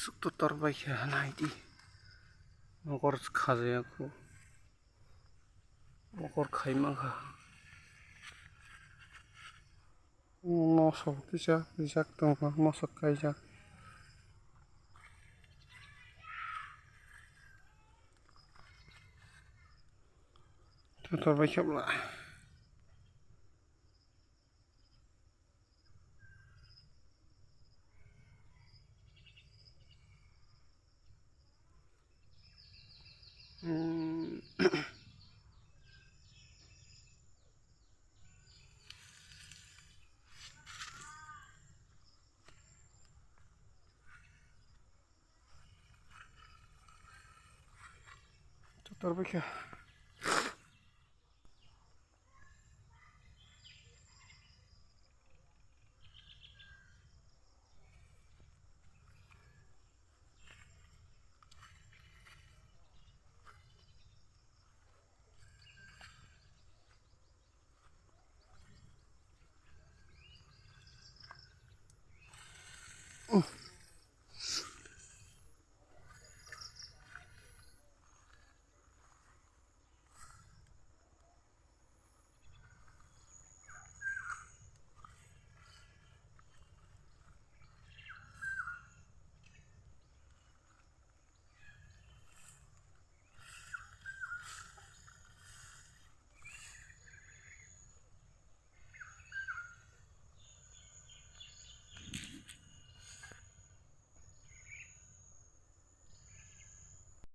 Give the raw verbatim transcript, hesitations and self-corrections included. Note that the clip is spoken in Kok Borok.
Sukto tor bai khe nai di. Mokor khajaya kho. Mokor khai mankha. Mosok kisa rijak tongkha, mosok kaijak. Totor bai khe bla. Hmm. Totor bai khe